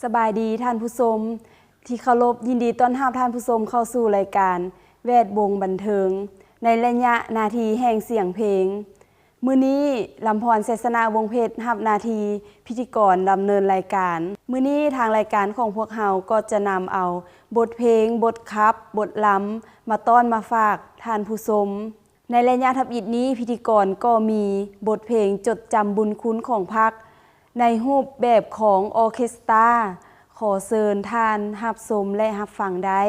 ສະບາຍດີທ່ານຜູ້ຊົມທີ່ເຄົາລົບ, ຍິນດີຕ້ອນຮັບທ່ານຜູ້ຊົມເຂົ້າສູ່ລາຍການແວດວົງບັນເທີງ ໃນໄລຍະນາທີແຫ່ງສຽງເພງ. ມື້ນີ້ ລຳພອນ ໄຊຊະນະ ວົງເພັດ ຮັບໜ້າທີ່ພິທີກອນດຳເນີນລາຍການ. ມື້ນີ້ທາງລາຍການຂອງພວກເຮົາກໍຈະນຳເອົາບົດເພງ, ບົດຂັບ, ບົດລຳ ມາຕ້ອນມາຝາກທ່ານຜູ້ຊົມ. ໃນໄລຍະທຳອິດນີ້, ພິທີກອນກໍມີບົດເພງຈົດຈຳບຸນຄຸນຂອງພັກ ໃນຮູບແບບຂອງອໍເຄສຕາ. ຂໍເຊີນທ່ານຮັບຊົມ ແລະ ຮັບຟັງໄດ້.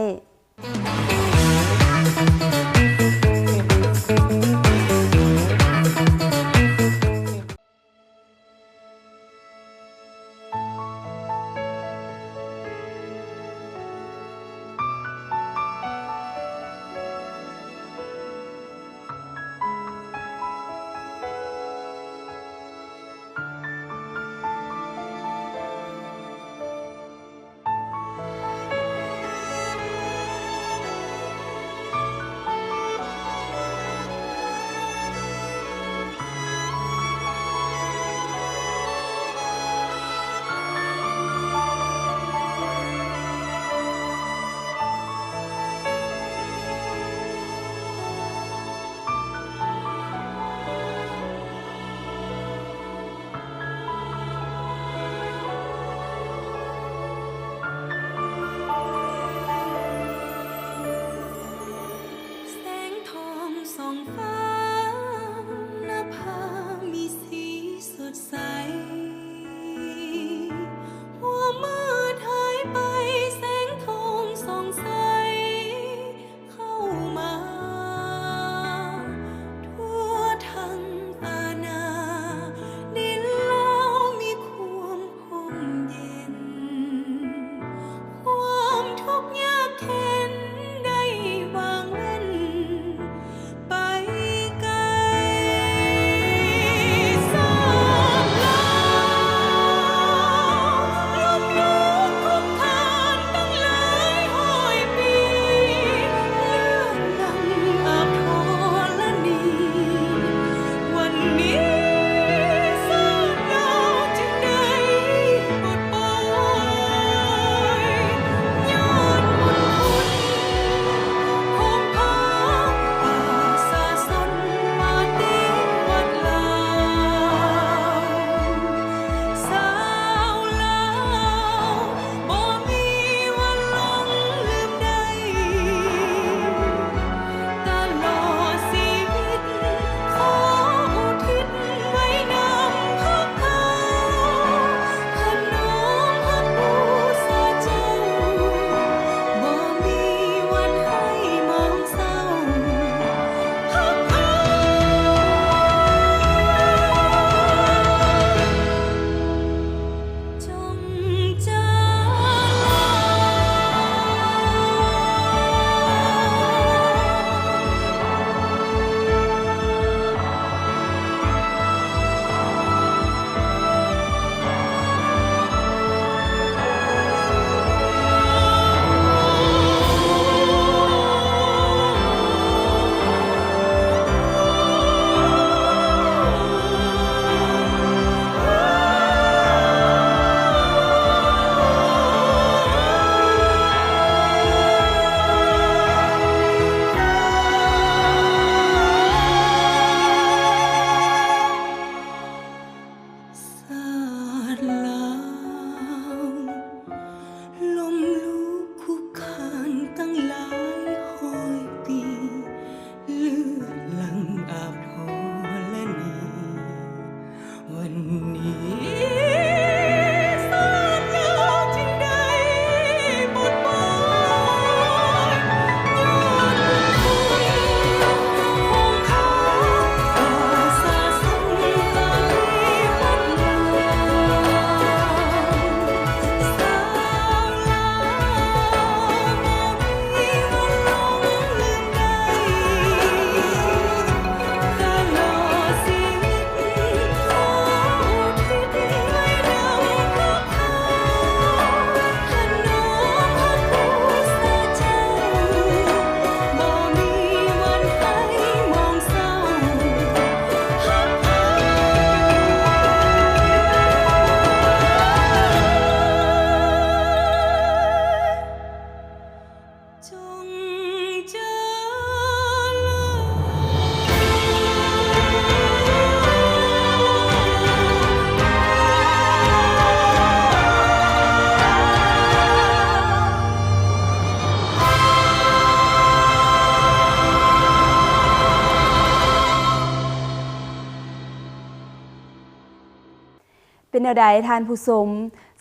ປັນແນວໃດທ່ານຜູ້ຊົມ?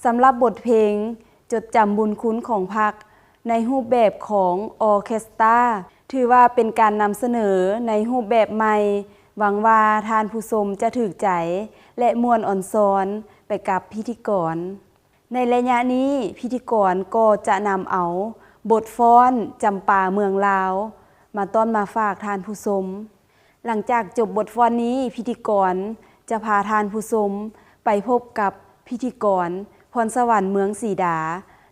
ສຳລັບບົດເພງຈົດຈຳບຸນຄຸນຂອງພັກ ໃນຮູບແບບຂອງອໍເຄສຕາ ຖືວ່າເປັນການນຳສະເໜີໃນຮູບແບບໃໝ່. ຫວັງວ່າທ່ານຜູ້ຊົມຈະຖືກໃຈ ແລະ ມ່ວນອອນຊອນໄປກັບພິທີກອນ. ໃນໄລຍະນີ້ ພິທີກອນກໍຈະນຳເອົາບົດຟ້ອນຈຳປາເມືອງລາວ ມາຕ້ອນມາຝາກທ່ານຜູ້ຊົມ. ຫຼັງຈາກຈົບບົດຟ້ອນນີ້, ພິທີກອນຈະພາທ່ານຜູ້ຊົມໄປພົບກັບພິທີກອນພອນສະຫວັນເມືອງສີດາ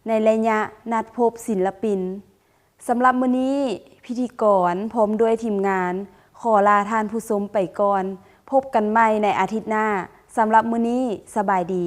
ໃນໄລຍະນັດພົບສິນລະປິນ. ສຳລັບມື້ນີ້, ພິທີກອນພ້ອມດ້ວຍທີມງານ ຂໍລາທ່ານຜູ້ຊົມໄປກ່ອນ. ພົບກັນໃໝ່ໃນອາທິດໜ້າ. ສຳລັບມື້ນີ້, ສະບາຍດີ.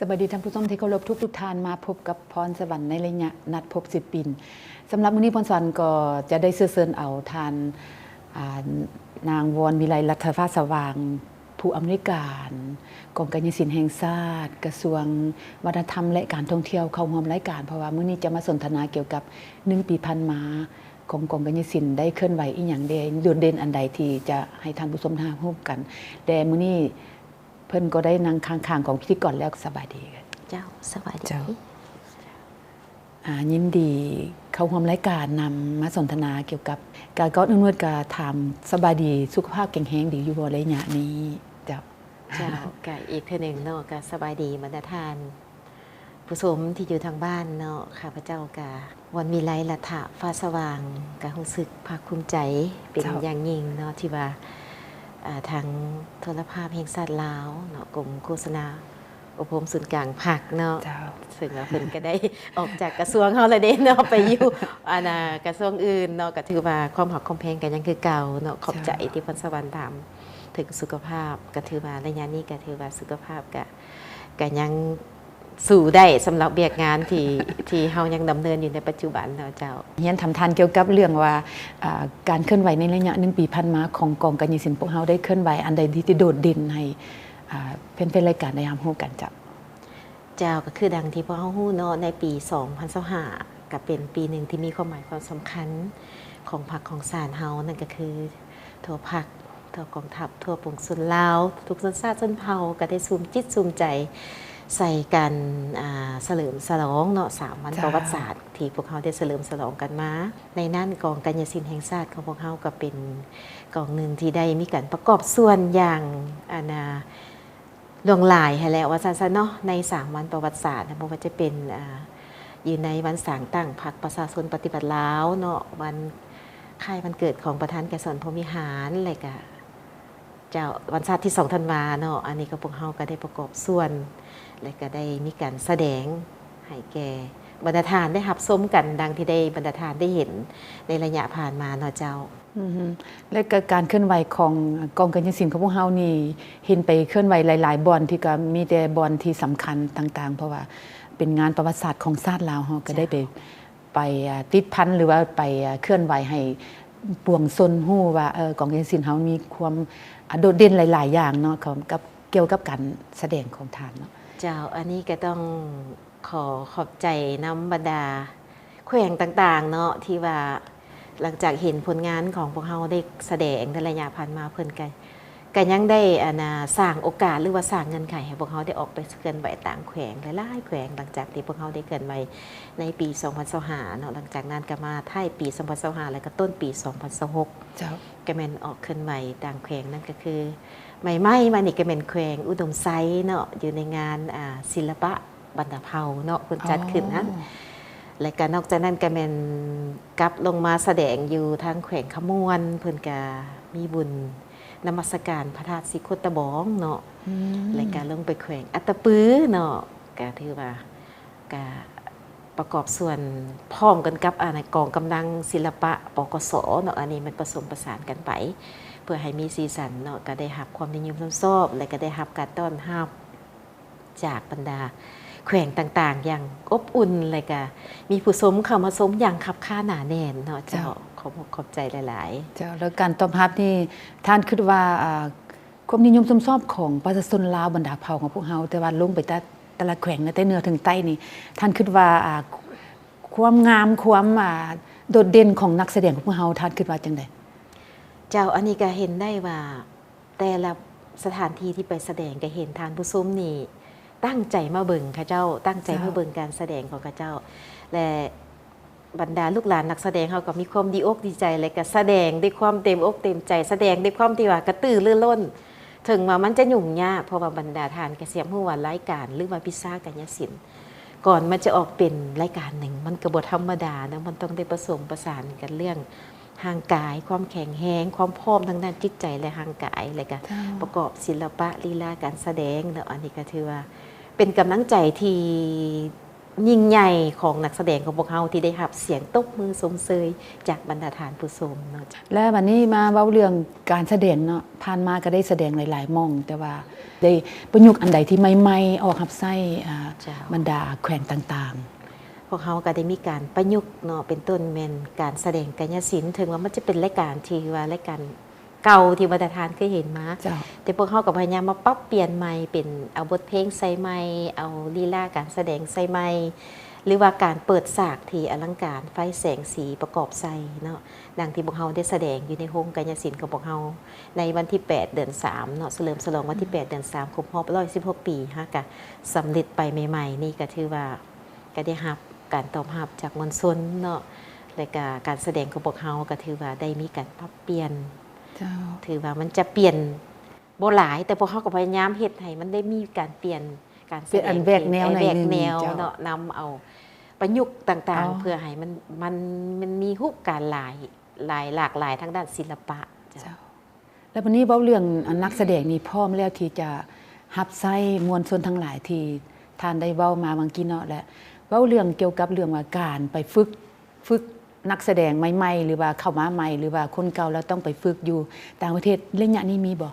ສະບາຍດີທ່ານຜູ້ຊົມທີ່ເຄົາລົບທຸກໆທ່ານ, ມາພົບກັບພອນສະຫວັນໃນໄລຍະນັດພົບສິລປິນ. ສຳລັບມື້ນີ້ພອນສະຫວັນກໍຈະໄດ້ເຊື້ອເຊີນເອົາທ່ານ ອ່າ ນາງ ວອນວິໄລ ລັດຖະຟ້າສະຫວ່າງ ຜູ້ອຳນວຍການກອງການຍະສິນແຫ່ງຊາດ ກະຊວງວັດທະນະທຳ ແລະ ການທ່ອງທ່ຽວ ເຂົ້າຮ່ວມລາຍການ, ເພາະວ່າມື້ນີ້ຈະມາສົນທະນາກ່ຽວກັບໜຶ່ງປີຜ່ານມາຂອງກອງການຍະສິນ ໄດ້ເຄື່ອນໄຫວອີ່ຫຍັງແດ່ ໂດດເດັ່ນອັນໃດທີ່ຈະໃຫ້ທ່ານຜູ້ຊົມໄດ້ຮັບຮູ້ກັນ. ແລະ ມື້ນີ້ເພິ່ນກໍໄດ້ນັ່ງຂ້າງໆຂອງພິທີກອນແລ້ວ. ສະບາຍດີ. ເຈົ້າ ສະບາຍດີ. ເຈົ້າ. ອ່າ ຍິນດີເຂົ້າຮ່ວມລາຍການນຳ ມາສົນທະນາກ່ຽວກັບ ກະກ່ອນອື່ນໝົດກະຖາມສະບາຍດີ ສຸຂະພາບແຂງແຮງດີຢູ່ບໍ່ໄລຍະນີ້? ເຈົ້າ. ເຈົ້າ ກະອີກເທື່ອໜຶ່ງເນາະ ກະສະບາຍດີບັນດາທ່ານຜູ້ຊົມທີ່ຢູ່ທາງບ້ານເນາະ. ຂ້າພະເຈົ້າກະ ວອນວິໄລ ລັດຖະຟ້າສະຫວ່າງ ກະຮູ້ສຶກພາກພູມໃຈເປັນ ເຈົ້າ ຢ່າງຍິ່ງເນາະ ທີ່ວ່າ ອ່າ ທາງໂທລະພາບແຫ່ງຊາດລາວເນາະ ກົມໂຄສະນາ ອົບຮົມສູນກາງພັກເນາະ. ເຈົ້າ. ເຊິ່ງວ່າເພິ່ນກະໄດ້ອອກຈາກກະຊວງເຮົາແລ້ວເດ້ເນາະ ໄປຢູ່ ອັນນ່າ ກະຊວງອື່ນເນາະ. ກະຖືວ່າຄວາມຮັກຄວາມແພງກະຍັງຄືເກົ່າເນາະ. ຂອບໃຈ ເຈົ້າ ທີ່ເພິ່ນສະຫວັນຖາມເຖິງສຸຂະພາບ. ກະຖືວ່າໄລຍະນີ້ກະຖືວ່າສຸຂະພາບກະ ກະຍັງສູ້ໄດ້ສຳລັບວຽກງານທີ່ ທີ່ເຮົາຍັງດຳເນີນຢູ່ໃນປັດຈຸບັນເນາະ. ເຈົ້າ. ຮຽນຖາມທ່ານກ່ຽວກັບເລື່ອງວ່າ ອ່າ ການເຄື່ອນໄຫວໃນໄລຍະໜຶ່ງປີຜ່ານມາຂອງກອງການຍະສິນພວກເຮົາໄດ້ເຄື່ອນໄຫວອັນໃດທີ່ ທີ່ໂດດເດັ່ນໃຫ້ ອ່າ ແຟນໆລາຍການໄດ້ຮັບຮູ້ກັນ? ເຈົ້າ. ເຈົ້າ ກະຄືດັ່ງທີ່ພວກເຮົາຮູ້ເນາະ ໃນປີສອງພັນຊາວຫ້າ ກະເປັນປີໜຶ່ງທີ່ມີຄວາມໝາຍຄວາມສຳຄັນຂອງພັກຂອງຊາດເຮົາ ນັ້ນກະຄືທົ່ວພັກ ທົ່ວກອງທັບ ທົ່ວປວງຊົນລາວ ທຸກຊົນຊາດຊົນເຜົ່າ ກະໄດ້ສຸມຈິດສຸມໃຈໃສ່ການ ອ່າ ສະເຫຼີມສະຫຼອງເນາະ ສາມວັນ ເຈົ້າ ປະຫວັດສາດ ທີ່ພວກເຮົາໄດ້ສະເຫຼີມສະຫຼອງກັນມາ. ໃນນັ້ນກອງການຍະສິນແຫ່ງຊາດຂອງພວກເຮົາກະເປັນກອງໜຶ່ງທີ່ໄດ້ມີການປະກອບສ່ວນຢ່າງ ອັນນ່າ ຫຼວງຫຼາຍຫັ້ນແຫຼະ ວ່າຊັ້ນຊະເນາະ ໃນສາມວັນປະຫວັດສາດນະ ບໍ່ວ່າຈະເປັນ ອ່າ ຢູ່ໃນວັນສ້າງຕັ້ງພັກປະຊາຊົນປະຕິວັດລາວເນາະ ວັນຄ້າຍວັນເກີດຂອງປະທານໄກສອນ ພົມວິຫານ ແລະກະ ເຈົ້າ ວັນຊາດທີສອງທັນວາເນາະ. ອັນນີ້ກະພວກເຮົາກະໄດ້ປະກອບສ່ວນ ແລະກະໄດ້ມີການສະແດງໃຫ້ແກ່ບັນດາທ່ານໄດ້ຮັບຊົມກັນ ດັ່ງທີ່ໄດ້ ບັນດາທ່ານໄດ້ເຫັນໃນໄລຍະຜ່ານມາເນາະ. ເຈົ້າ. ອືຮຶ ແລະກະການເຄື່ອນໄຫວຂອງກອງການຍະສິນຂອງພວກເຮົານີ້ ເຫັນໄປເຄື່ອນໄຫວຫຼາຍໆບ່ອນ ທີ່ກະມີແຕ່ບ່ອນທີ່ສຳຄັນຕ່າງໆ ເພາະວ່າເປັນງານປະຫວັດສາດຂອງຊາດລາວເຮົາ ກະໄດ້ໄປ ເຈົ້າ ໄປ ອ່າ ຕິດພັນ ຫຼືວ່າໄປ ອ່າ ເຄື່ອນໄຫວໃຫ້ປວງຊົນຮູ້ວ່າ ເອີ ກອງການຍະສິນເຮົາມີຄວາມ ອ່າ ໂດດເດັ່ນຫຼາຍໆຢ່າງເນາະ ຂອງ ກັບ ກ່ຽວກັບການສະແດງຂອງທ່ານເນາະ. ເຈົ້າ. ອັນນີ້ກະຕ້ອງ ຂໍຂອບໃຈນຳບັນດາແຂວງຕ່າງໆເນາະ ທີ່ວ່າຫຼັງຈາກເຫັນຜົນງານຂອງພວກເຮົາໄດ້ສະແດງໃນໄລຍະຜ່ານມາ ເພິ່ນກະ ກະຍັງໄດ້ ອັນນ່າ ສ້າງໂອກາດ ຫຼືວ່າສ້າງເງື່ອນໄຂໃຫ້ພວກເຮົາໄດ້ອອກໄປເຄື່ອນໄຫວຕ່າງແຂວງຫຼາຍໆແຂວງ ຫຼັງຈາກທີ່ພວກເຮົາໄດ້ເຄື່ອນໄຫວໃນປີສອງພັນຊາວຫ້າເນາະ. ຫຼັງຈາກນັ້ນກະມາທ້າຍປີສອງພັນຊາວຫ້າ ແລ້ວກະຕົ້ນປີສອງພັນຊາວຫົກ ເຈົ້າ ກະແມ່ນອອກເຄື່ອນໄຫວຕ່າງແຂວງ ນັ້ນກະຄື ໃໝ່ໆມານີ້ກະແມ່ນແຂວງອຸດົມໄຊເນາະ ຢູ່ໃນງານ ອ່າ ສິລະປະບັນດາເຜົ່າເນາະ ເພິ່ນຈັດຂຶ້ນຫັ້ນ. ອໍ ແລະກະນອກຈາກນັ້ນກະແມ່ນກັບລົງມາສະແດງຢູ່ທາງແຂວງຄຳມ່ວນ ເພິ່ນກະມີບຸນນະມັດສະການພະທາດສີໂຄດຕະບອງເນາະ. ອືມ ແລະກະລົງໄປແຂວງອັດຕະປືເນາະ ກະຖືວ່າ ກະປະກອບສ່ວນພ້ອມກັນກັບ ອາ ກອງກຳລັງສິລະປະ ປກສ ເນາະ. ອັນນີ້ມັນປະສົມປະສານກັນໄປ ເພື່ອໃຫ້ມີສີສັນເນາະ ກະໄດ້ຮັບຄວາມນິຍົມຊົມຊອບ ແລະກະໄດ້ຮັບການຕ້ອນຮັບຈາກບັນດາແຂວງຕ່າງໆຢ່າງອົບອຸ່ນ ແລະກະມີຜູ້ຊົມເຂົ້າມາຊົມຢ່າງຄັບຄ້າໜາແໜ້ນເນາະ. ເຈົ້າ ເຈົ້າ ຂອບອົກຂອບໃຈຫຼາຍໆ. ເຈົ້າ ແລ້ວການຕອບຮັບນີ້ ທ່ານຄິດວ່າ ອ່າ ຄວາມນິຍົມຊົມຊອບຂອງປະຊາຊົນລາວບັນດາເຜົ່າຂອງພວກເຮົາ ແຕ່ວ່າລົງໄປແຕ່ ແຕ່ລະແຂວງ ແຕ່ເໜືອເຖິງໃຕ້ນີ້ ທ່ານຄິດວ່າ ອ່າ ຄວາມງາມ ຄວາມ ອ່າ ໂດດເດັ່ນຂອງນັກສະແດງຂອງພວກເຮົາ ທ່ານຄິດວ່າຈັ່ງໃດ? ເຈົ້າ ອັນນີ້ກະເຫັນໄດ້ວ່າ ແຕ່ລະສະຖານທີ່ທີ່ໄປສະແດງ ກະເຫັນທ່ານຜູ້ຊົມນີ້ຕັ້ງໃຈມາເບິ່ງເຂົາເຈົ້າ ຕັ້ງໃຈ ເຈົ້າ ມາເບິ່ງການສະແດງຂອງເຂົາເຈົ້າ ແລະ ບັນດາລູກຫຼານນັກສະແດງເຮົາກະມີຄວາມດີອົກດີໃຈ ແລະກະສະແດງດ້ວຍຄວາມເຕັມອົກເຕັມໃຈ ສະແດງດ້ວຍຄວາມທີ່ວ່າກະຕືລືລົ້ນ ເຖິງວ່າມັນຈະຫຍຸ້ງຍາກ ເພາະວ່າບັນດາທ່ານກະຊິຮູ້ວ່າລາຍການ ຫຼືວ່າວິຊາການຍະສິນ ກ່ອນມັນຈະອອກເປັນລາຍການໜຶ່ງ ມັນກະບໍ່ທຳມະດາເນາະ ມັນຕ້ອງໄດ້ປະສົມປະສານກັນເລື່ອງຮ່າງກາຍ ຄວາມແຂງແຮງ ຄວາມພ້ອມທາງດ້ານຈິດໃຈ ແລະ ຮ່າງກາຍ ແລະກະ ເຈົ້າ ປະກອບສິລະປະລີລາການສະແດງເນາະ. ອັນນີ້ກະຖືວ່າເປັນກຳລັງໃຈທີ່ ຍິ່ງໃຫຍ່ຂອງນັກສະແດງຂອງພວກເຮົາ ທີ່ໄດ້ຮັບສຽງຕົບມືຊົມເຊີຍຈາກບັນດາທ່ານຜູ້ຊົມເນາະ. ແລ້ວບັດນີ້ມາເວົ້າເລື່ອງການສະແດງເນາະ, ຜ່ານມາກໍໄດ້ສະແດງຫຼາຍໆ ໝ່ອງ, ແຕ່ວ່າໄດ້ປະຍຸກອັນໃດທີ່ໃໝ່ໆ ອອກຮັບໃຊ້ ອ່າ ເຈົ້າ ບັນດາແຂວງຕ່າງໆ? ພວກເຮົາກໍໄດ້ມີການປະຍຸກເນາະ, ເປັນຕົ້ນແມ່ນການສະແດງກາຍະສິນ, ເຖິງວ່າມັນຈະເປັນລາຍການທີ່ວ່າລາຍການເກົ່າທີ່ບັນດາທ່ານເຄີຍເຫັນມາ, ເຈົ້າ ແຕ່ພວກເຮົາກໍພະຍາຍາມມາປັບປ່ຽນໃໝ່, ເປັນເອົາບົດເພງໃສ່ໃໝ່, ເອົາລີລາການສະແດງໃສ່ໃໝ່, ຫຼືວ່າການເປີດສາກທີ່ອະລັງການ, ໄຟແສງສີປະກອບໃສ່ເນາະ, ດັ່ງທີ່ພວກເຮົາໄດ້ສະແດງຢູ່ໃນໂຮງກາຍະສິນຂອງພວກເຮົາໃນວັນທີແປດ ເດືອນສາມເນາະ, ສະເຫຼີມສະຫຼອງວັນທີແປດ ເດືອນສາມ ຄົບຮອບຮ້ອຍສິບຫົກປີ ຫາກະສຳເລັດໄປໃໝ່ໆ ນີ້ກໍຖືວ່າ ກໍໄດ້ຮັບການຕອບຮັບຈາກມວນຊົນເນາະ ແລະກະການສະແດງຂອງພວກເຮົາກໍຖືວ່າໄດ້ມີການປັບປ່ຽນ. ເຈົ້າ. ຖືວ່າມັນຈະປ່ຽນບໍ່ຫຼາຍ, ແຕ່ພວກເຮົາກໍພະຍາຍາມເຮັດໃຫ້ມັນໄດ້ມີການປ່ຽນການສະແດງ ເປັນອັນແຫວກແນວ ເປັນອັນແຫວກແນວ ໜ້ອຍໜຶ່ງ. ເຈົ້າ. ເນາະ, ນຳເອົາປະຍຸກຕ່າງໆ ອໍ ເພື່ອໃຫ້ມັນ ມັນ ມັນມີຮູບການຫຼາຍ ຫຼາຍ ຫຼາກຫຼາຍທາງດ້ານສິລະປະ. ເຈົ້າ. ເຈົ້າ. ແລ້ວບັດນີ້ເວົ້າເລື່ອງ ອັນ ນັກສະແດງນີ້ພ້ອມແລ້ວທີ່ຈະຮັບໃຊ້ມວນຊົນທັງຫຼາຍທີ່ທ່ານໄດ້ເວົ້າມາຫວ່າງກີ້ເນາະ ແລະ ເວົ້າເລື່ອງກ່ຽວກັບເລື່ອງວ່າການໄປຝຶກ ຝຶກນັກສະແດງໃໝ່ໆ ຫຼືວ່າເຂົ້າມາໃໝ່ ຫຼືວ່າຄົນເກົ່າແລ້ວຕ້ອງໄປຝຶກຢູ່ຕ່າງປະເທດ ໄລຍະນີ້ມີບໍ່?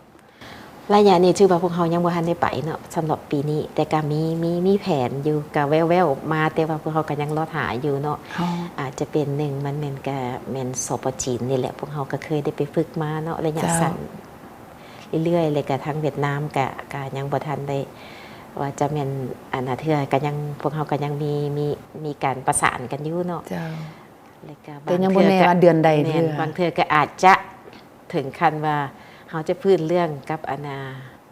ໄລຍະນີ້ຖືວ່າພວກເຮົາຍັງບໍ່ທັນໄດ້ໄປເນາະ ສຳລັບປີນີ້, ແຕ່ກະມີ ມີ ມີແຜນຢູ່ ກະແວ່ວໆມາ, ແຕ່ວ່າພວກເຮົາກະຍັງລໍຖ້າຢູ່ເນາະ. ອໍ. ອາດຈະເປັນ ໜຶ່ງ ມັນແມ່ນ ກະແມ່ນ ສປ ຈີນນີ້ແຫຼະ, ພວກເຮົາກະເຄີຍໄດ້ໄປຝຶກມາເນາະ ໄລຍະ ເຈົ້າ ສັ້ນ ເລື້ອຍໆ ແລ້ວກະທາງຫວຽດນາມກະ ກະຍັງບໍ່ທັນໄດ້ວ່າຈະແມ່ນ ອັນນາ ເທື່ອ, ກະຍັງ ພວກເຮົາກະຍັງມີ ມີ ມີການປະສານກັນຢູ່ເນາະ. ເຈົ້າ. ແລ້ວກະ ແຕ່ຍັງບໍ່ແນ່ວ່າເດືອນໃດ. ແມ່ນ ເທື່ອ ບາງເທື່ອກະອາດຈະເຖິງຂັ້ນວ່າເຮົາຈະຟື້ນເລື່ອງກັບ ອັນນາ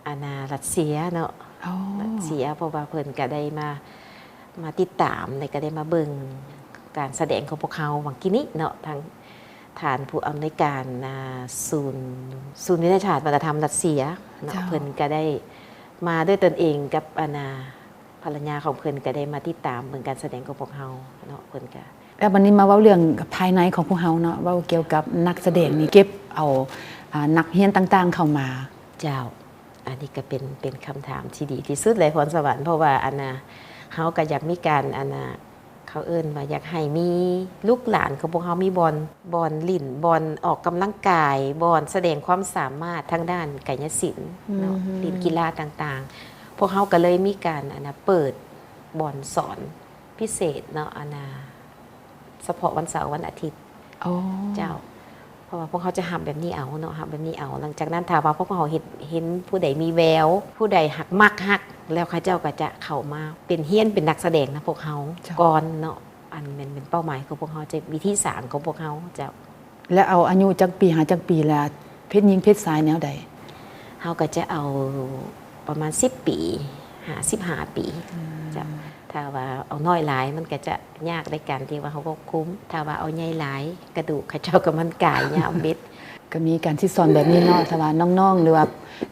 ອັນນາ ຣັດເຊຍເນາະ. ອໍ. ຣັດເຊຍ ເພາະວ່າເພິ່ນກະໄດ້ມາ ມາຕິດຕາມ ແລະກະໄດ້ມາເບິ່ງການສະແດງຂອງພວກເຮົາຫວ່າງກີ້ນີ້ເນາະ, ທາງທ່ານຜູ້ອຳນວຍການ ອ່າ ສູນ ສູນວິທະຍາສາດວັດທະນະທຳຣັດເຊຍເນາະ. ເຈົ້າ. ເພິ່ນກະໄດ້ມາດ້ວຍຕົນເອງກັບ ອັນນາ ພັນລະຍາຂອງເພິ່ນ ກະໄດ້ມາຕິດຕາມເບິ່ງການສະແດງຂອງພວກເຮົາເນາະ, ເພິ່ນກະ ແລ້ວບັດນີ້ມາເວົ້າເລື່ອງພາຍໃນຂອງພວກເຮົາເນາະ, ເວົ້າກ່ຽວກັບນັກສະແດງນີ້ ເກັບເອົາ ອ່າ ນັກຮຽນຕ່າງໆເຂົ້າມາ. ເຈົ້າ. ອັນນີ້ກະເປັນ ເປັນຄຳຖາມທີ່ດີທີ່ສຸດເລີຍ ພອນສະຫວັນ, ເພາະວ່າ ອັນນາ ເຮົາກະຢາກມີການ ອັນນາ ເຂົາເອີ້ນວ່າຢາກໃຫ້ມີ ລູກຫຼານຂອງພວກເຮົາມີບ່ອນ ບ່ອນຫຼິ້ນ ບ່ອນອອກກຳລັງກາຍ ບ່ອນສະແດງຄວາມສາມາດທາງດ້ານກາຍະສິນເນາະ, ອືມ ຫຼິ້ນກິລາຕ່າງໆ. ພວກເຮົາກະເລີຍມີການ ອັນນາ ເປີດບ່ອນສອນພິເສດເນາະ, ອັນນາ ສະເພາະວັນເສົາ ວັນອາທິດ. ອໍ. ເຈົ້າ. ເພາະວ່າພວກເຮົາຈະຮັບແບບນີ້ເອົາເນາະ, ຮັບແບບນີ້ເອົາ. ຫຼັງຈາກນັ້ນ ຖ້າວ່າພວກເຮົາເຫັນ ເຫັນຜູ້ໃດມີແວວ ຜູ້ໃດຫາກມັກຮັກ ແລ້ວເຂົາເຈົ້າກໍຈະເຂົ້າມາເປັນ ຮຽນເປັນນັກສະແດງນຳພວກເຮົາ ເຈົ້າ ກ່ອນເນາະ. ອັນແມ່ນ ແມ່ນເປົ້າໝາຍຂອງພວກເຮົາ, ຈະວິທີສາງຂອງພວກເຮົາ. ເຈົ້າ. ແລ້ວເອົາອາຍຸຈັກປີຫາຈັກປີ ແລະ ເພດຍິງເພດຊາຍແນວໃດ? ເຮົາກໍຈະເອົາປະມານສິບປີ ຫາສິບຫ້າປີ. ອືມ. ເຈົ້າ. ຖ້າວ່າເອົານ້ອຍຫຼາຍ ມັນກໍຈະຍາກໃນການທີ່ວ່າເຮົາຄວບຄຸມ, ຖ້າວ່າເອົາໃຫຍ່ຫຼາຍ ກະດູກເຂົາເຈົ້າກໍມັນກາຍຍາວເບັດ. ກໍມີການສິດສອນແບບນີ້ເນາະ, ຖ້າວ່ານ້ອງໆ ຫຼືວ່າ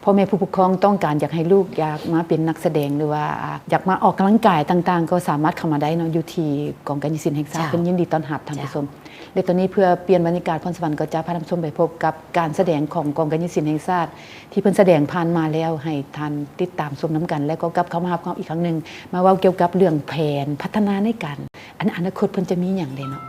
ພໍ່ແມ່ຜູ້ປົກຄອງຕ້ອງການຢາກໃຫ້ລູກຢາກມາເປັນນັກສະແດງ ຫຼືວ່າ ອ່າ ຢາກມາອອກກຳລັງກາຍຕ່າງໆ ກໍສາມາດເຂົ້າມາໄດ້ເນາະ, ຢູ່ທີ່ກອງກາຍະສິນແຫ່ງຊາດ. ເຈົ້າ. ເພິ່ນຍິນດີຕ້ອນຮັບທ່ານ ເຈົ້າ ຜູ້ຊົມ. ແລະ ຕອນນີ້ເພື່ອປ່ຽນບັນຍາກາດ ພອນສະຫວັນກໍຈະພາທ່ານຜູ້ຊົມໄປພົບກັບການສະແດງຂອງກອງກາຍະສິນແຫ່ງຊາດ ທີ່ເພິ່ນສະແດງຜ່ານມາແລ້ວ ໃຫ້ທ່ານຕິດຕາມຊົມນຳກັນ, ແລ້ວກໍກັບເຂົ້າມາຮັບເຮົາອີກຄັ້ງໜຶ່ງ ມາເວົ້າກ່ຽວກັບເລື່ອງແຜນພັດທະນາໃນການ ອັນ ອະນາຄົດເພິ່ນຈະມີຫຍັງແດ່ເນາະ.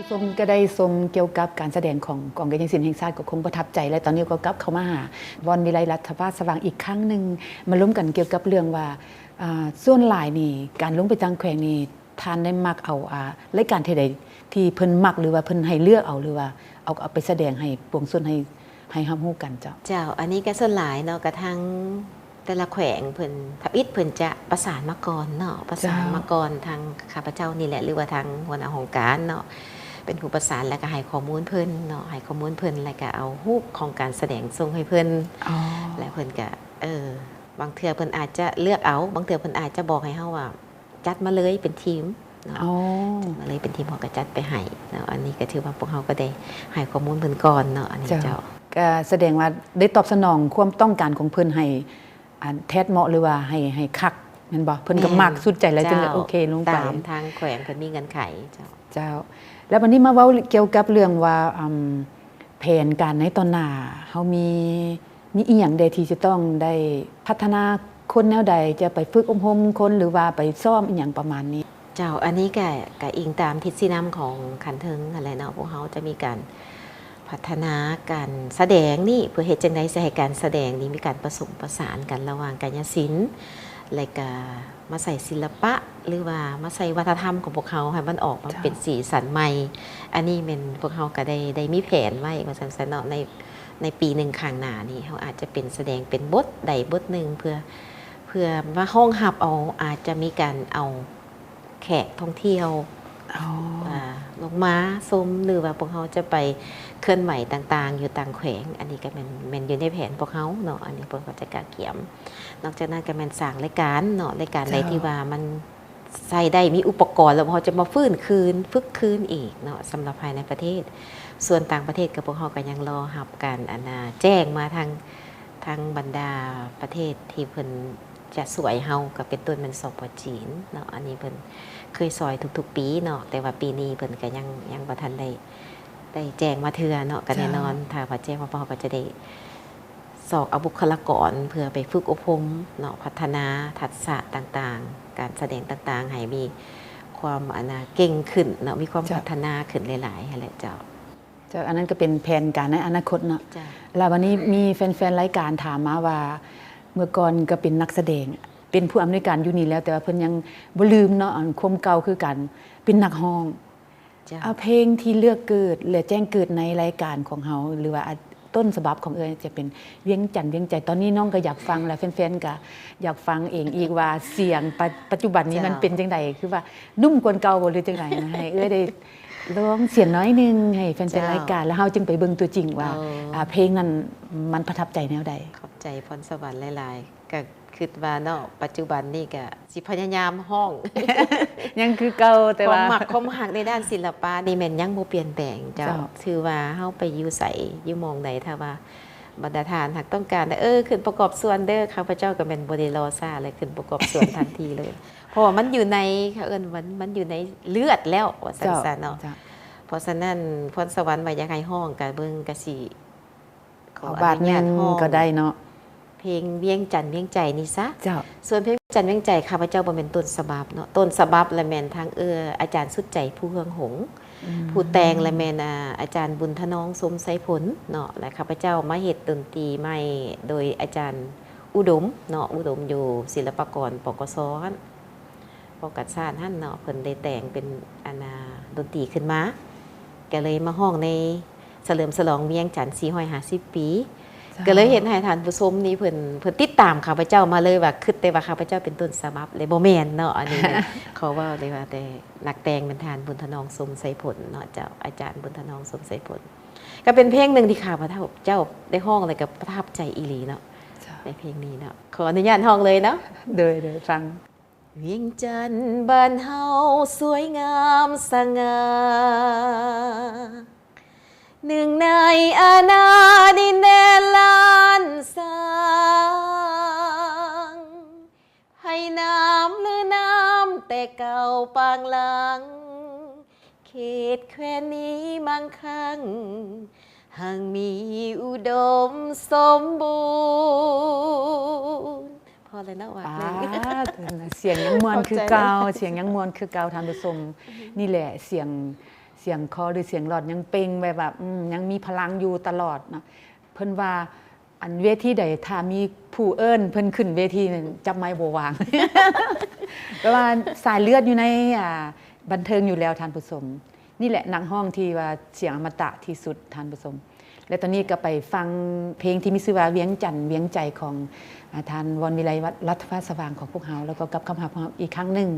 ຊົມ ກໍໄດ້ຊົມກ່ຽວກັບການສະແດງຂອງກອງກະຫຍາສິນແຫ່ງຊາດ ກໍຄົງປະທັບໃຈ ແລະ ຕອນນີ້ກໍກັບເຂົ້າມາຫາບ່ອນວິໄລລັດຖະພາກສະຫວ່າງອີກຄັ້ງໜຶ່ງ ມາລົມກັນກ່ຽວກັບເລື່ອງວ່າ ອ່າ ສ່ວນຫຼາຍນີ້ ການລົງໄປຕ່າງແຂວງນີ້ ທ່ານໄດ້ມັກເອົາ ອ່າ ລາຍການທີ່ໃດທີ່ເພິ່ນມັກ ຫຼືວ່າເພິ່ນໃຫ້ເລືອກເອົາ ຫຼືວ່າເອົາ ເອົາໄປສະແດງໃຫ້ປວງຊົນ ໃຫ້ ໃຫ້ຮັບຮູ້ກັນເຈົ້າ? ເຈົ້າ ອັນນີ້ກໍສ່ວນຫຼາຍເນາະ ກະທາງແຕ່ລະແຂວງເພິ່ນ ທຳອິດເພິ່ນຈະປະສານມາກ່ອນເນາະ ປະສານ ເຈົ້າ ມາກ່ອນ ທາງຂ້າພະເຈົ້ານີ້ແຫຼະ ຫຼືວ່າທາງຫົວໜ້າຫ້ອງການເນາະ ເປັນຜູ້ປະສານ ແລ້ວກໍໃຫ້ຂໍ້ມູນເພິ່ນເນາະ ໃຫ້ຂໍ້ມູນເພິ່ນ ແລ້ວກໍເອົາຮູບຂອງການສະແດງສົ່ງໃຫ້ເພິ່ນ ອໍ ແລ້ວເພິ່ນກໍ ເອີ ບາງເທື່ອເພິ່ນອາດຈະເລືອກເອົາ ບາງເທື່ອເພິ່ນອາດຈະບອກໃຫ້ເຮົາວ່າ ຈັດມາເລີຍເປັນທີມເນາະ ອໍ ຈັດມາເລີຍເປັນທີມ ເຮົາກໍຈັດໄປໃຫ້ເນາະ ອັນນີ້ກໍຖືວ່າພວກເຮົາກໍໄດ້ໃຫ້ຂໍ້ມູນເພິ່ນກ່ອນເນາະ ອັນນີ້ ເຈົ້າ ເຈົ້າ ກໍສະແດງວ່າໄດ້ຕອບສະໜອງຄວາມຕ້ອງການຂອງເພິ່ນໃຫ້ ອັນ ແທດເໝາະ ຫຼືວ່າໃຫ້ ໃຫ້ຄັກແມ່ນບໍ່? ເພິ່ນກໍ ແມ່ນ ມັກສຸດໃຈແລ້ວ ເຈົ້າ ຈຶ່ງໄດ້ໂອເຄລົງໄປ ຕາມທາງແຂວງເພິ່ນມີເງື່ອນໄຂ ເຈົ້າ ເຈົ້າ ແລ້ວບັດນີ້ມາເວົ້າກ່ຽວກັບເລື່ອງວ່າ ອຳ ແຜນການໃນຕອນໜ້າ ເຮົາມີ ມີອີ່ຫຍັງແດ່ທີ່ຈະຕ້ອງໄດ້ພັດທະນາຄົນແນວໃດ? ຈະໄປຝຶກອົບຮົມຄົນ ຫຼືວ່າໄປຊ້ອມອີ່ຫຍັງປະມານນີ້? ເຈົ້າ ອັນນີ້ກະ ກະອີງຕາມທິດຊີ້ນຳຂອງຂັ້ນເທິງຫັ້ນແຫຼະເນາະ ພວກເຮົາຈະມີການພັດທະນາການສະແດງນີ້ ເພື່ອເຮັດຈັ່ງໃດຊິໃຫ້ການສະແດງນີ້ມີການປະສົມປະສານກັນລະຫວ່າງກາຍະສິນ ແລະກະມາໃສ່ສິລະປະ ຫຼືວ່າມາໃສ່ວັດທະນະທຳຂອງພວກເຮົາໃຫ້ມັນອອກມາ ເຈົ້າ ເປັນສີສັນໃໝ່ ອັນນີ້ແມ່ນພວກເຮົາກະໄດ້ ໄດ້ມີແຜນໄວ້ວ່າຊັ້ນຊະເນາະ ໃນ ໃນປີໜຶ່ງຂ້າງໜ້ານີ້ ເຮົາອາດຈະເປັນສະແດງເປັນບົດໃດບົດໜຶ່ງ ເພື່ອ ເພື່ອມາຮອງຮັບເອົາ ອາດຈະມີການເອົາແຂກທ່ອງທ່ຽວ ອໍ ອາ ລົງມາຊົມ ຫຼືວ່າພວກເຮົາຈະໄປເຄື່ອນໄຫວຕ່າງໆ ຢູ່ຕ່າງແຂວງ ອັນນີ້ກໍແມ່ນ ແມ່ນຢູ່ໃນແຜນພວກເຮົາເນາະ ອັນນີ້ພວກເຮົາຈະກະກຽມ ນອກຈາກນັ້ນກໍແມ່ນສ້າງລາຍການເນາະ ລາຍການໃດ ເຈົ້າ ທີ່ວ່າມັນ ໃຊ້ໄດ້ ມີອຸປະກອນ ແລ້ວເຮົາຈະມາຟື້ນຄືນ ຝຶກຄືນອີກເນາະ ສຳລັບພາຍໃນປະເທດ. ສ່ວນຕ່າງປະເທດກໍ ພວກເຮົາກໍຍັງລໍຮັບການ ອັນນ່າ ແຈ້ງມາທາງ ທາງບັນດາປະເທດທີ່ເພິ່ນຈະຊ່ວຍເຮົາ ກໍເປັນຕົ້ນແມ່ນ ສປ ຈີນເນາະ ອັນນີ້ເພິ່ນເຄີຍຊ່ອຍທຸກໆປີເນາະ ແຕ່ວ່າປີນີ້ເພິ່ນກໍຍັງ ຍັງບໍ່ທັນໄດ້ ໄດ້ແຈ້ງມາເທື່ອເນາະ ກໍແນ່ນອນ ເຈົ້າ ຖ້າວ່າແຈ້ງມາ ພວກເຮົາກໍຈະໄດ້ ຊອກເອົາບຸກຄະລາກອນເພື່ອໄປຝຶກອົບຮົມເນາະ ພັດທະນາທັກສະຕ່າງໆ ການສະແດງຕ່າງໆ ໃຫ້ມີຄວາມ ອັນນ່າ ເກັ່ງຂຶ້ນເນາະ ມີຄວາມ ເຈົ້າ ພັດທະນາຂຶ້ນຫຼາຍໆ ຫັ້ນແຫຼະເຈົ້າ. ເຈົ້າ ອັນນັ້ນກໍເປັນແຜນການໃນອະນາຄົດເນາະ. ເຈົ້າ. ແລ້ວບັດນີ້ມີແຟນໆ ລາຍການຖາມມາວ່າ ເມື່ອກ່ອນກໍເປັນນັກສະແດງ ເປັນຜູ້ອຳນວຍການຢູ່ນີ້ແລ້ວ ແຕ່ວ່າເພິ່ນຍັງບໍ່ລືມເນາະ ອັນ ຄວາມເກົ່າຄືການເປັນນັກຮ້ອງ. ເຈົ້າ. ອາ ເພງທີ່ເລືອກເກີດ ແລະ ແຈ້ງເກີດໃນລາຍການຂອງເຮົາ ຫຼືວ່າ ອາ ຕົ້ນສະບັບຂອງເອື້ອຍຈະເປັນວຽງຈັນວຽງໃຈ. ຕອນນີ້ນ້ອງກໍຢາກຟັງ ແລະ ແຟນໆ ກໍຢາກຟັງເອງອີກວ່າສຽງປະ ປັດຈຸບັນນີ້ ເຈົ້າ ມັນເປັນຈັ່ງໃດ ຄືວ່າໜຸ່ມກວ່າເກົ່າບໍ່ ຫຼືຈັ່ງໃດນະ? ໃຫ້ເອື້ອຍໄດ້ລອງສຽງໜ້ອຍໜຶ່ງໃຫ້ແຟນໆ ເຈົ້າ ລາຍການ ແລ້ວເຮົາຈຶ່ງໄປເບິ່ງຕົວຈິງວ່າ ເອີ ອາ ເພງນັ້ນມັນປະທັບໃຈແນວໃດ. ຂອບໃຈພອນສະຫວັນຫຼາຍໆ ກໍ ຄິດວ່າເນາະ ປັດຈຸບັນນີ້ກະຊິພະຍາຍາມຮ້ອງ ຍັງຄືເກົ່າ ແຕ່ວ່າຄວາມມັກ ຄວາມຮັກໃນດ້ານສິລະປະນີ້ແມ່ນຍັງບໍ່ປ່ຽນແປງເຈົ້າ. ເຈົ້າ. ຖືວ່າເຮົາໄປຢູ່ໃສ ຢູ່ໝ່ອງໃດ ຖ້າວ່າບັນດາທ່ານຫາກຕ້ອງການ ເອີ ຂຶ້ນປະກອບສ່ວນເດີ ຂ້າພະເຈົ້າກໍແມ່ນບໍ່ໄດ້ລໍຊ້າ ແລະ ຂຶ້ນປະກອບສ່ວນທັນທີເລີຍ ເພາະວ່າມັນຢູ່ໃນ ເຂົາເອີ້ນວ່າມັນ ມັນຢູ່ໃນເລືອດແລ້ວ ວ່າຊັ້ນ ເຈົ້າ ຊະເນາະ. ເຈົ້າ. ເພາະສະນັ້ນ ພອນສະຫວັນວ່າຢາກໃຫ້ຮ້ອງ ກະເບິ່ງ ກະຊິ ຂໍອະນຸຍາດຮ້ອງ ເອົາບາດໜຶ່ງກໍໄດ້ເນາະ ເພງວຽງຈັນວຽງໃຈນີ້ຊະ. ເຈົ້າ. ສ່ວນເພງວຽງຈັນວຽງໃຈ ຂ້າພະເຈົ້າບໍ່ແມ່ນຕົ້ນສະບັບເນາະ ຕົ້ນສະບັບລະແມ່ນທາງ ເອີ ອາຈານສຸດໃຈ ພູເຮືອງຫົງ ອືມ ຜູ້ແຕ່ງລະແມ່ນ ອາ ອາຈານບຸນທະນອງ ຊົມໄຊຜົນເນາະ ແລະ ຂ້າພະເຈົ້າມາເຮັດດົນຕີໃໝ່ໂດຍອາຈານອຸດົມເນາະ ອຸດົມຢູ່ສິລະປະກອນ ປກສ ຫັ້ນ ປ້ອງກັນຊາດຫັ້ນເນາະ ເພິ່ນໄດ້ແຕ່ງເປັນ ອັນນ່າ ດົນຕີຂຶ້ນມາ ກໍເລີຍມາຮ້ອງໃນສະເຫຼີມສະຫຼອງວຽງຈັນສີ່ຮ້ອຍຫ້າສິບປີ. ເຈົ້າ. ກໍເລີຍເຮັດໃຫ້ທ່ານຜູ້ຊົມນີ້ເພິ່ນ ເພິ່ນຕິດຕາມຂ້າພະເຈົ້າມາເລີຍວ່າ ຄິດແຕ່ວ່າຂ້າພະເຈົ້າເປັນຕົ້ນສະບັບ ແລະ ບໍ່ແມ່ນເນາະ ອັນນີ້ແມ່ນ ຂໍເວົ້າເລີຍວ່າ ແຕ່ນັກແຕ່ງແມ່ນທ່ານບຸນທະນອງ ຊົມໄຊຜົນເນາະເຈົ້າ ອາຈານບຸນທະນອງ ຊົມໄຊຜົນ. ກໍເປັນເພງໜຶ່ງທີ່ຂ້າພະເຈົ້າໄດ້ຮ້ອງ ແລ້ວກໍປະທັບໃຈອີ່ຫຼີເນາະ. ເຈົ້າ. ໃນເພງນີ້ເນາະ ຂໍອະນຸຍາດຮ້ອງເລີຍເນາະ. ໂດຍ ໂດຍ ຟັງ. ວຽງຈັນບ້ານເຮົາສວຍງາມສະຫງ່າ ໜຶ່ງໃນອານາດິນແດນລ້ານຊ້າງ ໄຮ່ນ້ຳລືນ້ຳແຕ່ເກົ່າປາງຫຼັງ ເຂດແຄວ້ນນີ້ມັ່ງຄັ່ງ ຮັ່ງມີອຸດົມສົມບູນ. ພໍແລ້ວເນາະ ວາກໜຶ່ງ. ປາດ ສຽງຍັງມ່ວນຄືເກົ່າ ຂອບໃຈ. ສຽງຍັງມ່ວນຄືເກົ່າທ່ານຜູ້ຊົມ. ນີ້ແຫຼະສຽງ ສ ສຽງຄໍ ຫຼື ສຽງຫຼອດຍັງເປັ່ງ ແບບວ່າ ອືມ ຍັງມີພະລັງຢູ່ຕະຫຼອດເນາະ. ເພິ່ນວ່າ ອັນເວທີໃດ ຖ້າມີຜູ້ເອີ້ນເພິ່ນຂຶ້ນເວທີນັ້ນ ຈັບໄມບໍ່ຫວ່າງ. ແປວ່າສາຍເລືອດຢູ່ໃນ ອ່າ ບັນເທີງຢູ່ແລ້ວທ່ານຜູ້ຊົມ. ນີ້ແຫຼະນັກຮ້ອງທີ່ວ່າສຽງອະມະຕະທີ່ສຸດທ່ານຜູ້ຊົມ. ແລະ ຕອນນີ້ກໍໄປຟັງເພງທີ່ມີຊື່ວ່າ ວຽງຈັນວຽງໃຈ ຂອງ ອາ ທ່ານ ວອນວິໄລ ລັດຖະພາສະຫວ່າງ ຂອງພວກເຮົາ ແລ້ວກໍກັບເຂົ້າມາຫາພວກເຮົາອີກຄັ້ງໜຶ່ງ.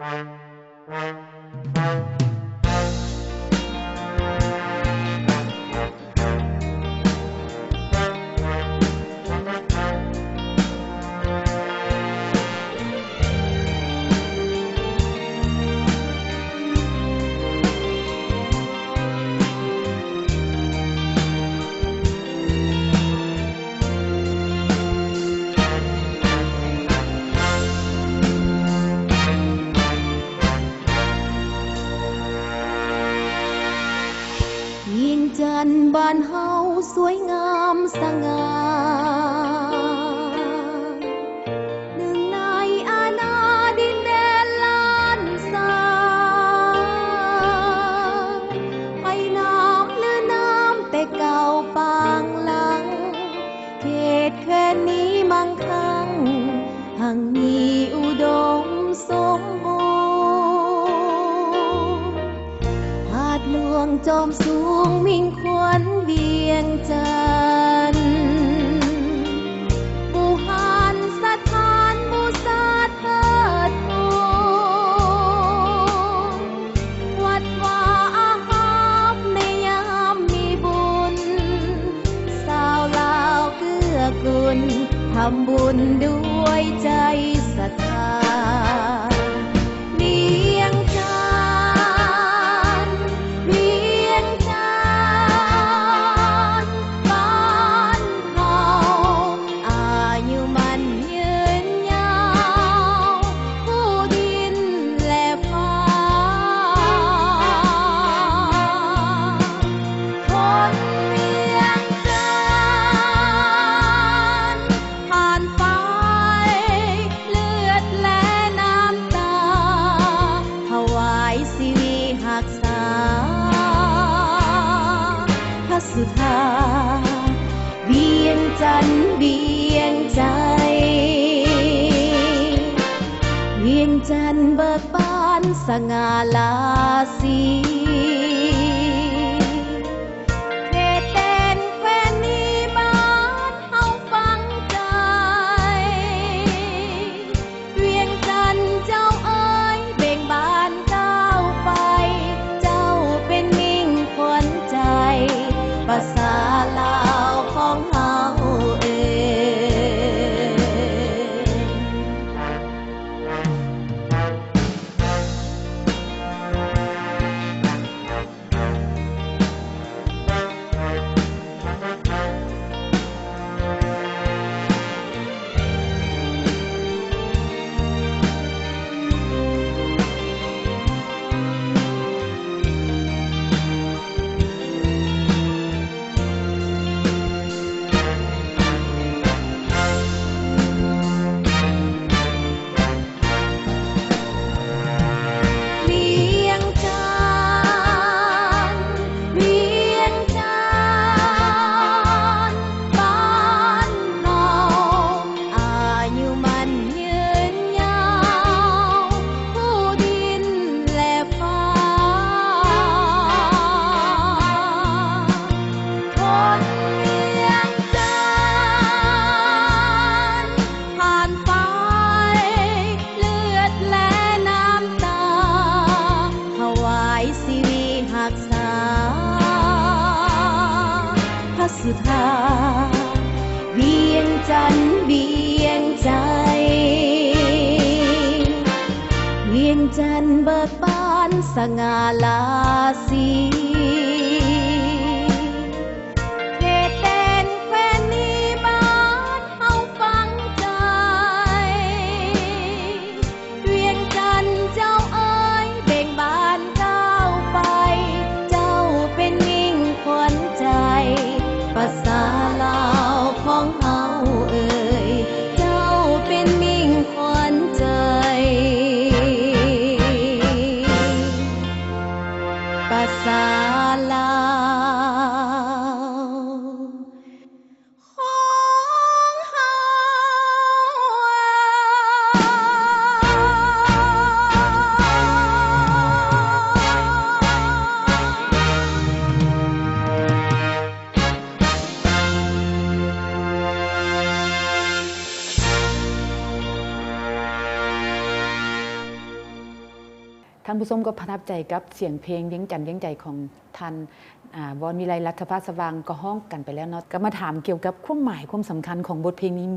ວຽງຈັນບ້ານເຮົາສວຍງາມສະຫງ່າ ໜຶ່ງໃນອານາດິນແດນລ້ານຊ້າງ ໄພນາມເຫຼືອນາມແຕ່ເກົ່າປາງຫຼັງ ເຂດແຄວ້ນນີ້ມັງຄັງ ຮັ່ງມີອຸດົມສົມບູນ ທາດຫຼວງຈອມສູງມິ່ງຂວັນວຽງຈັນ ບູຮານສະຖານບູຊາເທີດທູນ ວັດວາອາຮາມໃນຍາມມີບຸນ ຊາວລາວເກື້ອກຸນ ທຳບຸນດ້ວຍໃຈສັດທາ ວຽງຈັນ ວຽງຈັນ ບ້ານເຮົາ ອາຍຸໝັ້ນຍືນຍາວ ຜູ້ດິນແລະຟ້າ ຄົນວຽງຈັນ ຜ່ານໄຟເລືອດແລະນ້ຳຕາ ຖວາຍຊີວິດຮັກສາ ພະສຸທາ ວຽງຈັນ ວຽງໃຈ ວຽງຈັນເບີກບານສະຫງ່າລາສີ ເຂດແດນແຄວ້ນນີ້ບ້ານເຮົາຝັງໃຈ ວຽງຈັນເຈົ້າເອີຍ ເບັ່ງບານກ້າວໄປ ເຈົ້າເປັນມິ່ງຂວັນໃຈ ປະຊາລາວຂອງເຮົາເອີຍ. ທ່ານຜູ້ຊົມກໍປະທັບໃຈກັບສຽງເພງວຽງຈັນວຽງໃຈຂອງທ່ານ ອາ ວອນວິໄລ ລັດຖະພາສະຫວ່າງ ກໍຮ້ອງກັນໄປແລ້ວເນາະ, ກໍມາຖາມກ່ຽວກັບຄວາມໝາຍຄວາມສຳຄັນຂອງບົດເພງນີ້.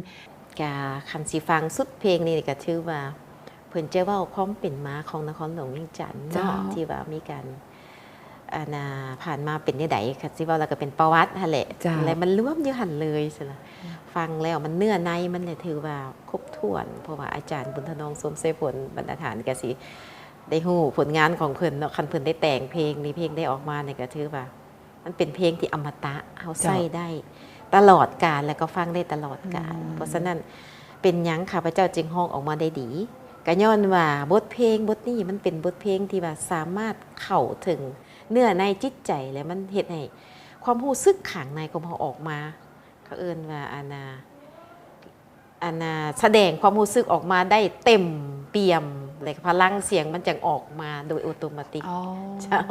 ກະຄັນຊິຟັງຊຸດເພງນີ້ກໍຖືວ່າເພິ່ນຈະເວົ້າຄວາມເປັນມາຂອງນະຄອນຫຼວງວຽງຈັນເນາະ, ເຈົ້າ ທີ່ວ່າມີການ ອັນນ່າ ຜ່ານມາເປັນແນວໃດ ຄັນຊິເວົ້າແລ້ວກໍເປັນປະຫວັດຫັ້ນແຫຼະ ເຈົ້າ ແລະມັນລວມຢູ່ຫັ້ນເລີຍຊັ້ນນະ. ອືມ ຟັງແລ້ວມັນເນື້ອໃນມັນແຫຼະຖືວ່າຄົບຖ້ວນ ເພາະວ່າອາຈານບຸນທະນອງ ຊົມໄຊຜົນ ບັນດາທ່ານກໍຊິໄດ້ຮູ້ຜົນງານຂອງເພິ່ນເນາະ. ຄັນເພິ່ນໄດ້ແຕ່ງເພງນີ້ ເພງໄດ້ອອກມານີ້ກໍຖືວ່າມັນເປັນເພງທີ່ອະມະຕະ ເຮົາ ເຈົ້າ ໃຊ້ໄດ້ຕະຫຼອດການ ແລ້ວກໍຟັງໄດ້ຕະຫຼອດການ. ອືມ ເພາະສະນັ້ນເປັນຫຍັງຂ້າພະເຈົ້າຈຶ່ງຮ້ອງອອກມາໄດ້ດີ? ກໍຍ້ອນວ່າບົດເພງບົດນີ້ມັນເປັນບົດເພງທີ່ວ່າສາມາດເຂົ້າເຖິງເນື້ອໃນຈິດໃຈ ແລະມັນເຮັດໃຫ້ຄວາມຮູ້ສຶກຂ້າງໃນຂອງເຮົາອອກມາ. ເຂົາເອີ້ນວ່າ ອັນນ່າ ອັນນ່າ ສະແດງຄວາມຮູ້ສຶກອອກມາໄດ້ເຕັມປ່ຽມ ແລະພະລັງສຽງມັນຈັ່ງອອກມາໂດຍໂອໂຕມາຕິກ. ອໍ ເຈົ້າ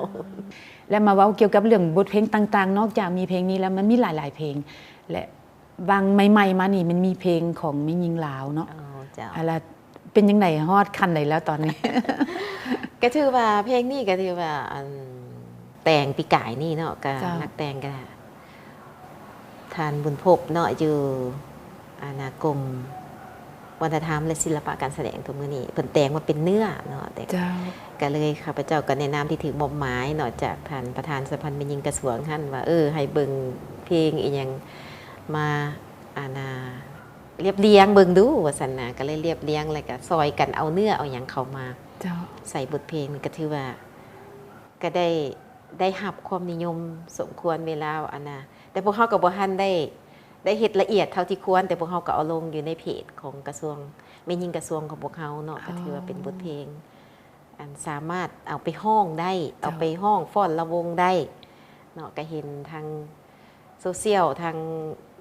ແລະມາເວົ້າກ່ຽວກັບເລື່ອງບົດເພງຕ່າງໆ ນອກຈາກມີເພງນີ້ແລ້ວ ມັນມີຫຼາຍໆເພງ ແລະ ຫວ່າງໃໝ່ໆມານີ້ ມັນມີເພງຂອງແມ່ຍິງລາວເນາະ. ອໍ ເຈົ້າ ອາ ລະເປັນຈັ່ງໃດ ຮອດຂັ້ນໃດແລ້ວຕອນນີ້? ກໍຖືວ່າເພງນີ້ກໍຖືວ່າ ອັນ ແຕ່ງປີກາຍນີ້ເນາະ, ກໍ ເຈົ້າ ນັກແຕ່ງກໍທ່ານບຸນພົບເນາະ ຢູ່ ອັນນ່າ ກົມວັດທະນະທຳ ແລະ ສິລະປະການສະແດງ ທຸກມື້ນີ້ເພິ່ນແຕ່ງມາເປັນເນື້ອເນາະ. ແຕ່ ເຈົ້າ ກໍເລີຍຂ້າພະເຈົ້າກໍແນະນຳທີ່ຖືກມອບໝາຍເນາະ ຈາກທ່ານປະທານສະຫະພັນແມ່ຍິງກະຊວງຫັ້ນວ່າ ເອີ ໃຫ້ເບິ່ງເພງອີ່ຫຍັງມາ ອັນນ່າ ລຽບລຽງເບິ່ງດູວ່າຊັ້ນນະ. ກໍເລີຍລຽບລຽງ ແລ້ວກໍຊ່ອຍກັນເອົາເນື້ອເອົາຫຍັງເຂົ້າມາ ເຈົ້າ ໃສ່ບົດເພງນີ້ ກໍຖືວ່າ ກໍໄດ້ ໄດ້ຮັບຄວາມນິຍົມສົມຄວນເວລາ ອັນນ່າ ແຕ່ພວກເຮົາກໍບໍ່ທັນໄດ້ ໄດ້ເຮັດລະອຽດເທົ່າທີ່ຄວນ, ແຕ່ພວກເຮົາກໍເອົາລົງຢູ່ໃນເພຈຂອງກະຊວງ ແມ່ຍິງກະຊວງຂອງພວກເຮົາເນາະ. ອໍ ກໍຖືວ່າເປັນບົດເພງ ອັນ ສາມາດເອົາໄປຮ້ອງໄດ້ ເຈົ້າ ເອົາໄປຮ້ອງຟ້ອນລະວົງໄດ້ເນາະ. ກໍເຫັນທາງໂຊຊຽວ ທາງ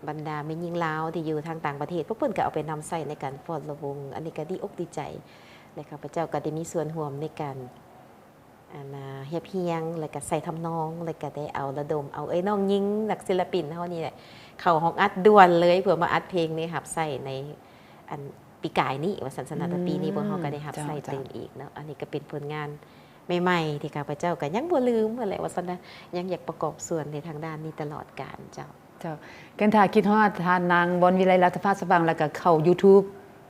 ບັນດາແມ່ຍິງລາວທີ່ຢູ່ທາງຕ່າງປະເທດ ພວກເພິ່ນກໍເອົາໄປນຳໃຊ້ໃນການຟ້ອນລະວົງ. ອັນນີ້ກໍດີອົກດີໃຈ ແລະ ຂ້າພະເຈົ້າກໍໄດ້ມີສ່ວນຮ່ວມໃນການ ອັນນ່າ ຮຽບຮຽງ ແລ້ວກະໃສ່ທຳນອງ ແລ້ວກະໄດ້ເອົາລະດົມເອົາເອື້ອຍນ້ອງຍິງນັກສິລະປິນເຮົານີ້ແຫຼະ ເຂົ້າຫ້ອງອັດດ່ວນເລີຍ ເພື່ອມາອັດເພງນີ້ຮັບໃຊ້ໃນ ອັນ ປີກາຍນີ້ວ່າຊັ້ນຊະນະ. ແຕ່ປີນີ້ພວກເຮົາກໍໄດ້ຮັບໃຊ້ຕື່ມອີກເນາະ. ອັນນີ້ກໍເປັນຜົນງານໃໝ່ໆ ທີ່ຂ້າພະເຈົ້າກໍຍັງບໍ່ລືມຫັ້ນແຫຼະວ່າຊັ້ນນະ, ຍັງຢາກປະກອບສ່ວນໃນທາງດ້ານນີ້ຕະຫຼອດການເຈົ້າ. ເຈົ້າ ກັນຖ້າຄິດຮອດທ່ານນາງ ວອນວິໄລ ລັດຖະພາສະຫວ່າງ ແລ້ວກໍເຂົ້າ YouTube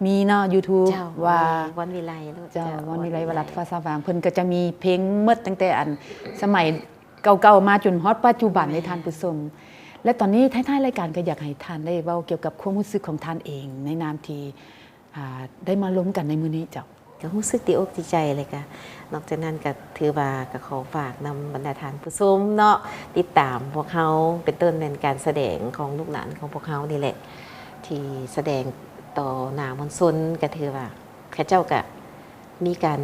ມີເນາະ YouTube ເຈົ້າ ວ່າ ວອນວິໄລ ເຈົ້າ ເຈົ້າ ວອນວິໄລ ວອນວິໄລ ລັດຖະພາສະຫວ່າງ ເພິ່ນກໍຈະມີເພງໝົດຕັ້ງແຕ່ອັນສະໄໝເກົ່າໆມາຈົນຮອດປັດຈຸບັນເລີຍ ແມ່ນ ທ່ານຜູ້ຊົມ. ແລະ ຕອນນີ້ທ້າຍໆລາຍການກໍຢາກໃຫ້ທ່ານໄດ້ເວົ້າກ່ຽວກັບຄວາມຮູ້ສຶກຂອງທ່ານເອງ ໃນນາມທີ່ ອ່າ ໄດ້ມາລົມກັນໃນມື້ນີ້ເຈົ້າ. ກໍຮູ້ສຶກດີອົກດີໃຈ ແລ້ວກະນອກຈາກນັ້ນກໍຖືວ່າກໍຂໍຝາກນຳບັນດາທ່ານຜູ້ຊົມເນາະ ຕິດຕາມພວກເຮົາ ເປັນຕົ້ນແມ່ນການສະແດງຂອງລູກຫຼານຂອງພວກເຮົານີ້ແຫຼະ ທີ່ສະແດງຕໍ່ໜ້າມວນຊົນ ກໍຖືວ່າເຂົາເຈົ້າກໍມີການ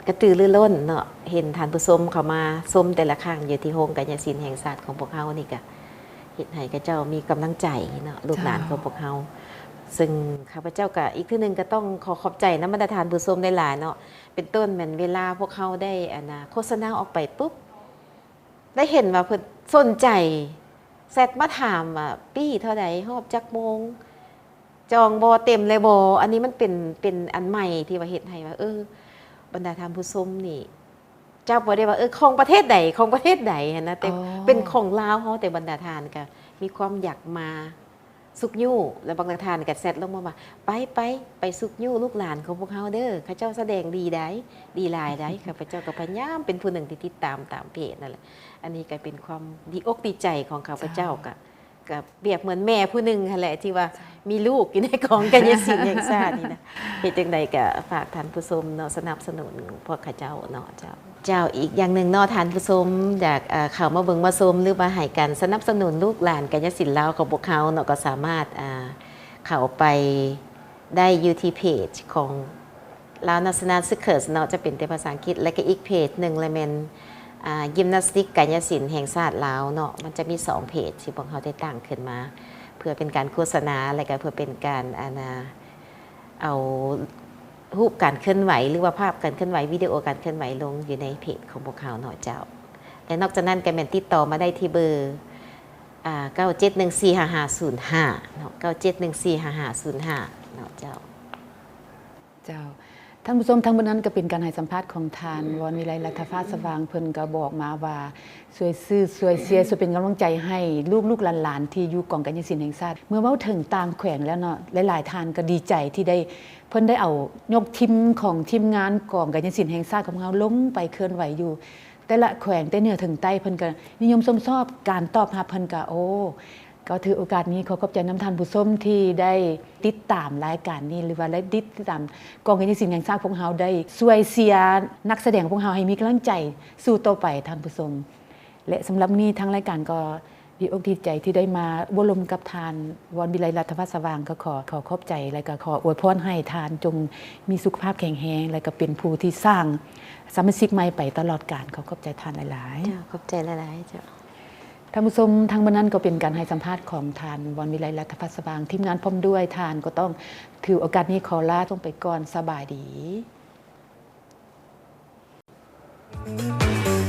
ກະຕືລືລົ້ນເນາະ. ເຫັນທ່ານຜູ້ຊົມເຂົ້າມາຊົມແຕ່ລະຄັ້ງຢູ່ທີ່ໂຮງກາຍະສິນແຫ່ງຊາດຂອງພວກເຮົານີ້ ກໍ ເຮັດໃຫ້ເຂົາເຈົ້າມີກຳລັງໃຈເນາະ ລູກຫຼານຂອງພວກເຮົາ. ເຈົ້າ ຊຶ່ງຂ້າພະເຈົ້າກະອີກເທື່ອໜຶ່ງກະຕ້ອງຂໍຂອບໃຈນຳບັນດາທ່ານຜູ້ຊົມຫຼາຍໆເນາະ ເປັນຕົ້ນແມ່ນເວລາພວກເຮົາໄດ້ ອັນນ່າ ໂຄສະນາອອກໄປປຸບ ໄດ້ເຫັນວ່າເພິ່ນສົນໃຈ ແຊັດມາຖາມວ່າປີ້ເທົ່າໃດ ຮອບຈັກໂມງ ຈອງບໍ່ ເຕັມແລ້ວບໍ່. ອັນນີ້ມັນເປັນ ເປັນອັນໃໝ່ທີ່ວ່າເຮັດໃຫ້ວ່າ ເອີ ບັນດາທ່ານຜູ້ຊົມນີ້ ຈັບບໍ່ໄດ້ວ່າ ເອີ ຂອງປະເທດໃດ ຂອງປະເທດໃດຫັ້ນນະ ແຕ່ ອໍ ເປັນຂອງລາວເຮົາ ແຕ່ບັນດາທ່ານກະມີຄວາມຢາກມາຊຸກຍູ້ ແລ້ວບັນດາທ່ານກະແຊັດລົງມາວ່າ ໄປ ໄປ ໄປຊຸກຍູ້ລູກຫຼານຂອງພວກເຮົາເດີ ເຂົາເຈົ້າສະແດງດີໃດ໋ ດີຫຼາຍໃດ໋. ຂ້າພະເຈົ້າກໍພະຍາຍາມເປັນຜູ້ໜຶ່ງທີ່ຕິດຕາມຕາມເພຈນັ້ນແຫຼະ. ອັນນີ້ກໍເປັນຄວາມດີອົກດີໃຈຂອງຂ້າພະເຈົ້າ ເຈົ້າ ກະ ກໍປຽບເໝືອນແມ່ຜູ້ໜຶ່ງຫັ້ນແຫຼະ ທີ່ວ່າ ເຈົ້າ ມີລູກຢູ່ໃນກອງກາຍະສິນແຫ່ງຊາດນີ້ນະ. ເຮັດຈັ່ງໃດກໍຝາກທ່ານຜູ້ຊົມເນາະ ສະໜັບສະໜູນພວກເຂົາເຈົ້າເນາະ. ເຈົ້າ ເຈົ້າ ອີກຢ່າງໜຶ່ງເນາະ ທ່ານຜູ້ຊົມຢາກ ເອີ ເຂົ້າມາເບິ່ງມາຊົມ ຫຼືວ່າໃຫ້ການສະໜັບສະໜູນລູກຫຼານກາຍະສິນລາວຂອງພວກເຮົາເນາະ ກໍສາມາດ ອ່າ ເຂົ້າໄປ ໄດ້ຢູ່ທີ່ເພຈຂອງ Lao National Circus ເນາະ ຈະເປັນແຕ່ພາສາອັງກິດ ແລະກະອີກເພຈໜຶ່ງລະແມ່ນ ອ່າ Gymnastic ກາຍະສິນແຫ່ງຊາດລາວເນາະ. ມັນຈະມີສອງເພຈທີ່ພວກເຮົາໄດ້ຕັ້ງຂຶ້ນມາ ເພື່ອເປັນການໂຄສະນາ ແລະກະເພື່ອເປັນການ ອັນນ່າ ເອົາຮູບການເຄື່ອນໄຫວ ຫຼືວ່າພາບການເຄື່ອນໄຫວ ວິດີໂອການເຄື່ອນໄຫວລົງຢູ່ໃນເພຈຂອງພວກເຮົາເນາະເຈົ້າ. ແລະນອກຈາກນັ້ນກະແມ່ນຕິດຕໍ່ມາໄດ້ທີ່ເບີ ອ່າ ເກົ້າເຈັດໜຶ່ງສີ່ຫ້າຫ້າສູນຫ້າເນາະ ເກົ້າເຈັດໜຶ່ງສີ່ຫ້າຫ້າສູນຫ້າເນາະເຈົ້າ. ເຈົ້າ. ທ່ານຜູ້ຊົມ, ທັງໝົດນັ້ນກໍເປັນການໃຫ້ສຳພາດຂອງທ່ານ ວອນວິໄລ ລັດຖະພາດສະຫວ່າງ. ເພິ່ນກໍບອກມາວ່າ ຊ່ວຍຊື້ ຊ່ວຍເຊຍ ຊ່ວຍເປັນກຳລັງໃຈໃຫ້ລູກໆຫຼານໆທີ່ຢູ່ກອງການຍານສິນແຫ່ງຊາດ. ເມື່ອເວົ້າເຖິງຕ່າງແຂວງແລ້ວເນາະ, ຫຼາຍໆທ່ານກໍດີໃຈທີ່ໄດ້ ເພິ່ນໄດ້ເອົາ ຍົກທີມຂອງທີມງານກອງການຍານສິນແຫ່ງຊາດຂອງເຮົາລົງໄປເຄື່ອນໄຫວຢູ່ແຕ່ລະແຂວງ ແຕ່ເໜືອເຖິງໃຕ້. ເພິ່ນກໍນິຍົມຊົມຊອບ, ການຕອບຮັບເພິ່ນກໍ ໂອ້ ກໍຖືໂອກາດນີ້ຂໍຂອບໃຈນຳທ່ານຜູ້ຊົມທີ່ໄດ້ຕິດຕາມລາຍການນີ້ ຫຼືວ່າໄດ້ຕິດຕາມກອງການຍານສິນແຫ່ງຊາດພວກເຮົາ ໄດ້ຊ່ວຍເຊຍນັກສະແດງພວກເຮົາໃຫ້ມີກຳລັງໃຈສູ້ຕໍ່ໄປ, ທ່ານຜູ້ຊົມ. ແລະ ສຳລັບມື້ນີ້ທາງລາຍການກໍດີອົກດີໃຈທີ່ໄດ້ມາໂອ້ລົມກັບທ່ານ ວອນວິໄລ ລັດຖະພາດສະຫວ່າງ. ກໍຂໍ ຂໍຂອບໃຈ ແລະ ກໍຂໍອວຍພອນໃຫ້ທ່ານຈົ່ງມີສຸຂະພາບແຂງແຮງ ແລະ ກໍເປັນຜູ້ທີ່ສ້າງສະມາຊິກໃໝ່ໄປຕະຫຼອດການ. ຂໍຂອບໃຈທ່ານຫຼາຍໆ. ເຈົ້າ, ຂອບໃຈຫຼາຍໆ ເຈົ້າ. ທ່ານຜູ້ຊົມ, ທັງໝົດນັ້ນກໍເປັນການໃຫ້ສຳພາດຂອງທ່ານ ວອນວິໄລ ລັດຖະພາດສະຫວ່າງ. ທີມງານພ້ອມດ້ວຍທ່ານກໍຕ້ອງຖືໂອກາດນີ້ຂໍລາທ່ານໄປກ່ອນ. ສະບາຍດີ.